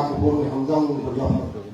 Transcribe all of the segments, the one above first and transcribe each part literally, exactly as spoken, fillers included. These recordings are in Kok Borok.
kuphurni hamjakmung rwya phano.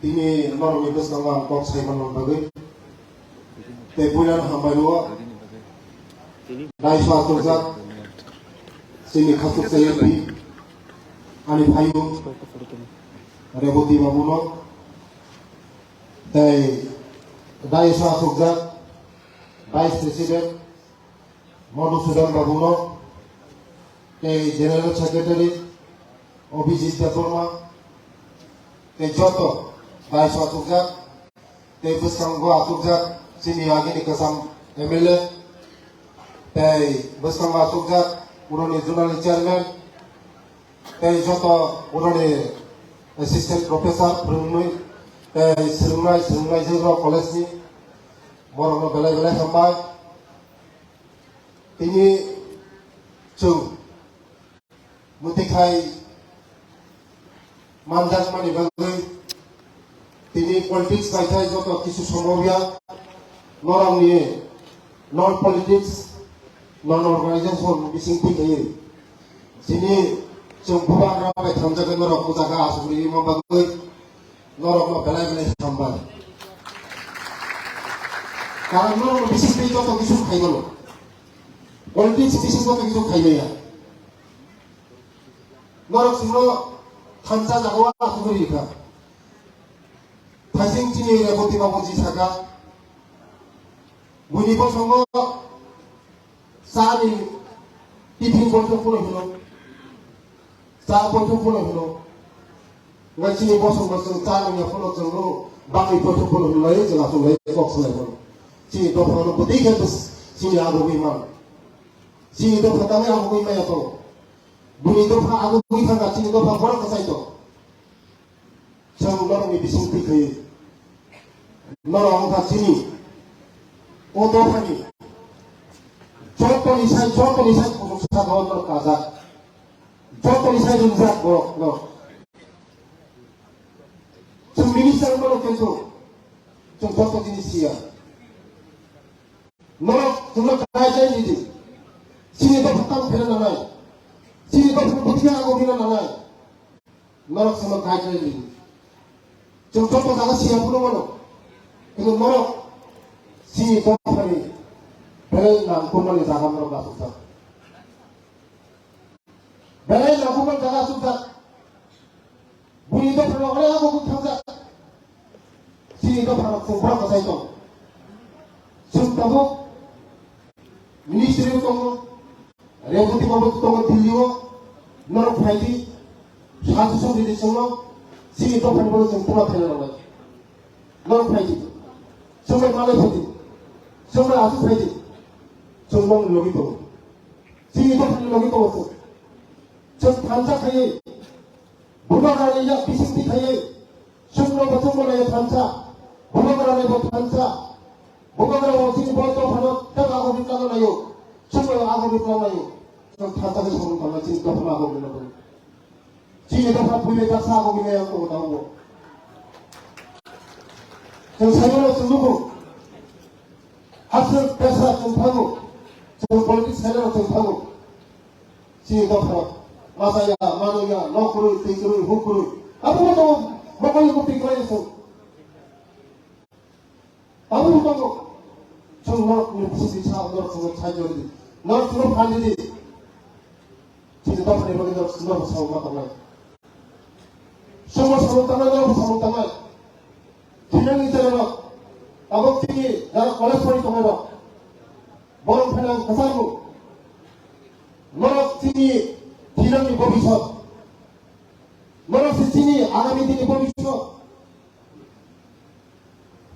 Tini norokni bwskango ang kok sai manna bagwi tei puilano hambai rwo. Daiso achukjak chini khachuksa M P ani phaiyung Reboti babuno tei daiso achukjak Vice President Madhusudan babuno tei General Secretary Abhijit Debbarma tei joto daiso achukjak tei bwskango achukjak chini agini kwcham M L A tei bwskango achukjak uroni Zonal Chairman tei joto uroni Assistant Professor phwrwngwi tei swrwngnai swrwngnaijwk rok college ni borokno belai belai hambai. Tini chwng mwtwi khai manjakmani bagwi tini politics bai khai joto kisu sombobya norokni non politics non organization bising twi khai chini chwng bubagra bai thamjaknai norok bujaka asugri ma bagwi norokno belai belai hambai. Karon norokno bising twi joto kisu khaimano. Politics bising joto kisu khaimaya. Norok sino thansa jagao asugri kha. Thaising chini Reboti babu ji saka. Buini bosongo sani tiffin boithok phano hino. Cha boithok phano hino. Ngai chini bosong bosong cha nungya phano chwngno bangwi boithok phano hino lai chwng aswk lai kok swlai phano. Chini dophano bwtwi khe bwswk chini agugwi man. Chini dopha tamwi agugwi maya to. Buini dopha agugwi thangkha chini dopha borok kwchai to. Chwng norokni bising twi khawi norok wngkha chini o dophani jotoni sai jotoni sai kuchuk saka o norok kajak jotoni sai ringjak borok norok. Chwng minister wngmano kintu chwng joto jinis siya. Norok chwngno guideline ridi. Chini dopha tamo phela nanai. Chini dopha bwtwi ago bina nanai. Norok chwngno guideline ridi. Chwng joto jaga siya phunukmano. Kintu norok chini dophani belai nangkukmani jaga norok achukjak. Belai nangkukmani jaga achukjak. Buini dophano onek agugwi thangjak. Chini dophano chwng borok kwchai tong. Chwng tabuk ministry o tongo, Reboti babu tongo Delhi o, norok phaidi, suggestion ridi chwngno, chini dophani borok chwng pura phaina nangnai. Norok phaidi, chwng bai malai phaidi, chwng bai aswk phaidi, chwng nokni logi tongo. Chini dophani logi tongo chwng. Chwng thansa khaiwi, Bubagrani yak bisingtwi khaiwi, chwngno bo chwngno naiyo thansa, Bubagrani bo thansa, Bubagra bo chini bo dophano tak ago bitlangno naiyo, chwngno ago bitlangno naiyo. Chwng thansa khe samung tangma chini dophano ago bitlangno. Chini dopha buini daksa ago bini yang tongo tabukbo. Chwng saimano chwng nukgo. Hapswk besa chwng thango. Chwng politics saimano chwng thango. Chini dopha. Masa ya, mano ya, nok kwrwi, twi kwrwi, huk kwrwi. Abo bo tongo, mokol ni bwtwi kwrwi chwng. Abo bo tongo. Chwng norok ni bwswk ni sa, norok chwng sai jori di. Norok chwng phan di. Chini dophani bagwi norok chwngno bo sao ma tongnai. Chwngno samung tangnai, norok bo samung tangnai. Thwinani chwrairok, tabuk chini jara college pori tongnai rok, borok phano ang kwchangbo. Norok chini thwinani bobisot. Norok se chini agami dini bobisot.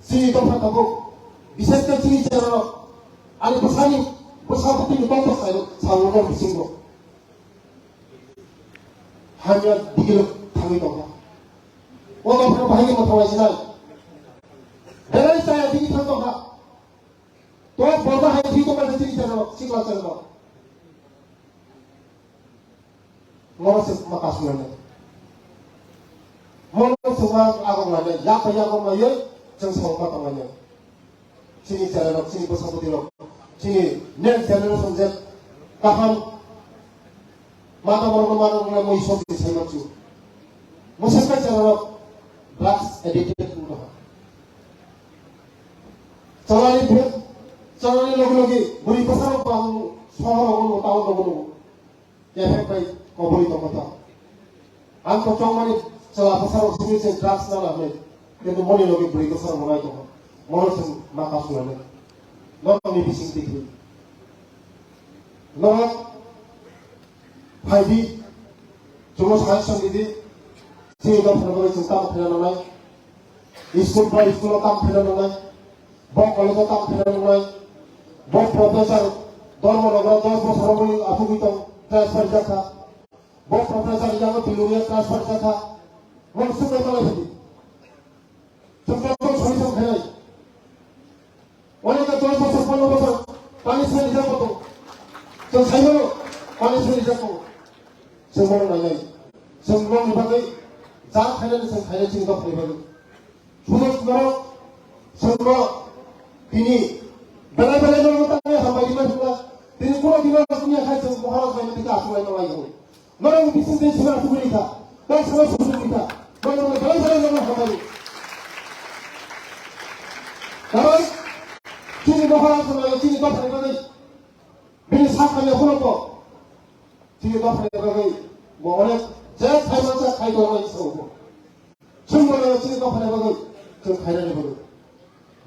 Chini dopha tabuk, bises khe chini chwrairok, ani bwsani, bwsa bwtwini tongthok sairok, sawi rok bisingo. Hamya digilok thangwi tongkha. O dophano bahai khe mwthangwi sinai. Belai chaya digi thang tongkha. To borok hai thwi tongkha chini chwrairok, sikla chwrairok. Mono se ma kasulainai. Mono se ma agok lainai. Yak bai yak bai chwng samung ma tonglainai. Chini chwrairok, chini bwsabwtwirok, chini next generation je kaham Mata borok no mano wngya mui soti sai manchu. Mwswk kaisa rok drugs addicted wngkha. Chalani bwrwi, chalani logi logi bwrwi bwsa rok bang sohor rogo nw, town rogo nw. Kephek bai kobori tongkha ta. Ang to chongmani chwla bwsa rok simi se drugs nana hwnwi. Kintu moni logi bwrwi bwsa rok nai tongkha. Mono chwng ma kasu nani. Norok ni bising tikri. Norok Phaidi, chwngno suggestion ridi, chini dophani bagwi chwng tamo khaina nangnai. School bai school-o tamo khaina nangnai. Bo college-o tamo khaina nangnai. Bo professor Dharmanagar dos bosor wngwi achugwi tong, transfer jakha. Bo professor yango Piluriya transfer jakha. Bo swngwi malai phaidi. Chwng joto solution khainai. Onek dos bosor, pondro bosor punishment rijak tongo. Chwng saimano punishment rijak tongo. Chwng bono nainai. Chwng nokni bagwi ja khainani chwng khainai chini dophani bagwi. Sudo sudo chwngno tini belai belai norokno tangwi hambai rima singla. Tini kuno dino sumya khai chwng Maharaj bai nokni khe achuk lai manlai. Norok bising tei sima suguri kha, tei sima suguri kha, norok belai belai norok hambai. Karon chini dophani bagwi, chini dophani bagwi bini sak hamya phano bo chini dophani bagwi bo onek je khai mansa khai tongmani sao bo. Chwng bo chini dophani bagwi, chwng khainani bagwi.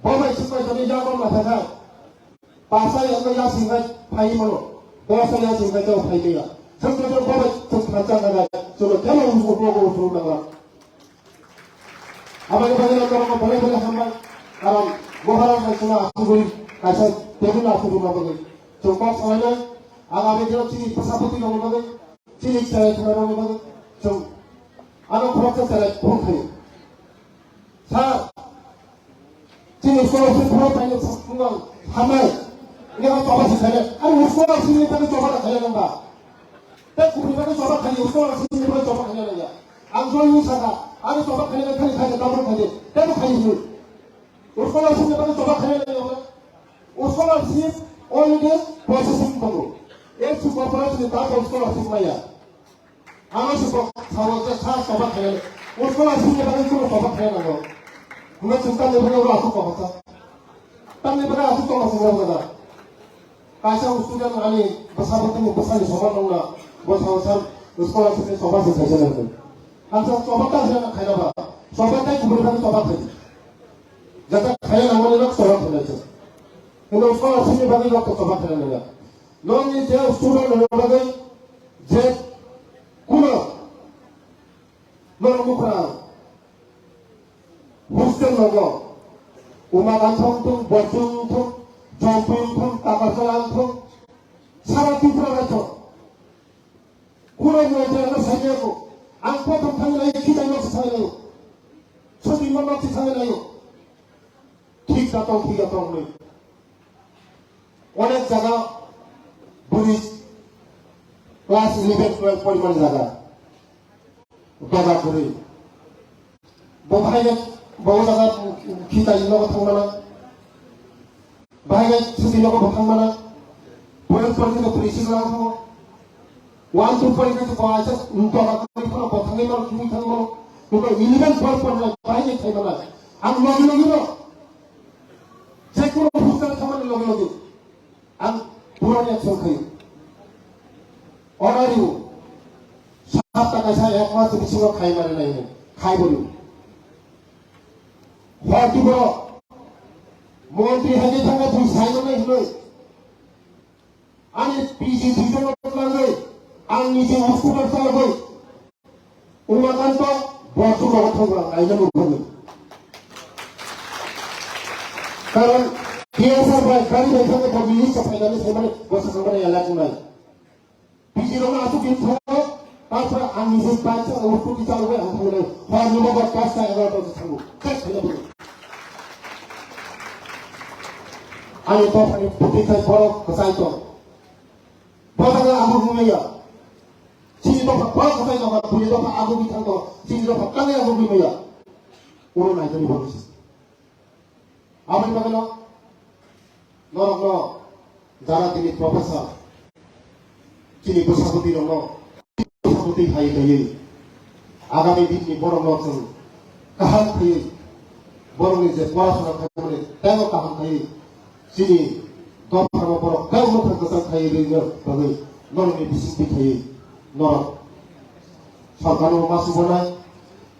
Bo bai chwng bai tongwi yago ma thangkha. Pasa ya ya sing bai phai mano. Dosa ya sing bai tao phai ya. Chwng chwng bo bai chwng thansa na bai. Chwng kemo usu bo bo usu na ba. Abani bagwi na toro ko bole bole hambai. Karon bo hara bai chwng asugwi kaisa tebul asugwi ma bagwi. Chwng kok salai nai. Ang abani jero chini pasapoti rok bagwi. Chini chai thwna rok bagwi. Chwng ano khoroksa chai phone khai. Sir, chini scholarship phano paino phungang hamnai. Ini ang choba si khainai. Ang scholarship ni bagwi choba da khainai nang ba. Tei kubuni bagwi choba khainai, scholarship ni bagwi choba khainai nang ya. Ang join ni saka, ang choba khainai khani khainai, tabuk khainai. Tei bo khainai. Scholarship ni bagwi choba khainai nang ya. Scholarship already processing tongo. Ek su corporation ni tabuk scholarship maya. Ano se kok sao je sa choba khainai. O chola sini bagwi chwng choba khainai nango. Hwnwi chwng tamni bagwi oro aswk choba kha. Tamni bagwi aswk choba swngjak wngkha. Kaisa student ani bwsa bwtwini bwsani soman wngna bo sao san scholarship ni choba se khaisa nangkhe. Ang sa choba ta se khaina ba. Choba tai kubuni bagwi choba khai. Jata khaina nangmani nok choba khainai se. Hwnwi scholarship ni bagwi nok choba khainai nangya. Nokni je student rok bagwi je kuno norok nukha hostel nogo Umakant wngthung, Borchung wngthung, Jompui wngthung, Takarjala wngthung, sara Tripura naithok. Kuno ni je ano saimaya ko, ang prothom thangwi nayo, khitai nok saimaya nayo, sotwi nok nok saimaya nayo. Thik da tong, thik da tong hwnwi. Onek jaga bwrwi class eleven, twelve porimani jaga. Doga kwrwi. Bo bahai khe, bo jaga khitai nogo thangmana. Bahai khe sotwi nogo bo thangmana. Twelve porimani khe bwrwi sikla wngkha. One, two porimani khe bo aisa doga kwrwi phano bo thangwi mano, thangwi thangwi mano. Bo eleven, twelve porimani bahai khe khaimana. Ang logi logi no. Jekunu hostel thangmani logi logi. Ang puroni action khayo. Order rw. Sapta kaisa ek mas bisingo khai mari nai hinwi. Khai bo rw. Hor twi borok. Montri hai khe thangkha bui sai manai hinwi. Ani P G duijon no twlangwi. Ang niji hospital chalogwi. Umakanto, Borchung rogo thangkha, kaisa nukharwi. Karon T S R bai gari bai thangwi bo minister phainani saimani bo sakanmani elak wngnai. P G rokno aswk bini thango, tarpore ang niji bike sa o scooty chalogwi ang thangnai. Hor ni bobo dosta egarota se thango. Thek khaina bwrwi. Ani dophani bwtwi khai borok kwchai tong. Bo jaga abo hwnwi maya. Chini dopha borok kwchai dopha, bini dopha abo bithang dopha, chini dopha tanai abo hwnwi maya. Oro naitoni borok se. Aboni bagwino norokno jara tini professor, chini bwsabwtwi rokno twi phai taiwi agami dinni borokno chwng kaham khaiwi borokni je porasona khaimani teibo kaham khaiwi chini dophano borok teibo mwthang kwchang khaiwi rwna bagwi norokni bisingtwi khaiwi norok sorkarno ma subanai,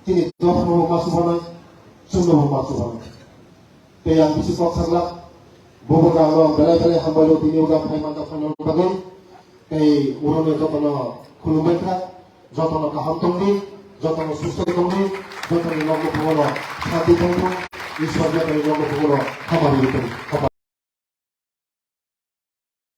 chini dophano ma subanai, chwngno ma subanai. Tei ang bisi kok sakla, bo bo ang belai belai hambai lo tini uga phai manta phano bagwi. Tei urono jotono khulumbai kha, jotono kaham tongdi, jotono susto tongdi, jotoni nokno phungono santi tongthung, Ishwar jotoni nokno phungono hamari tong.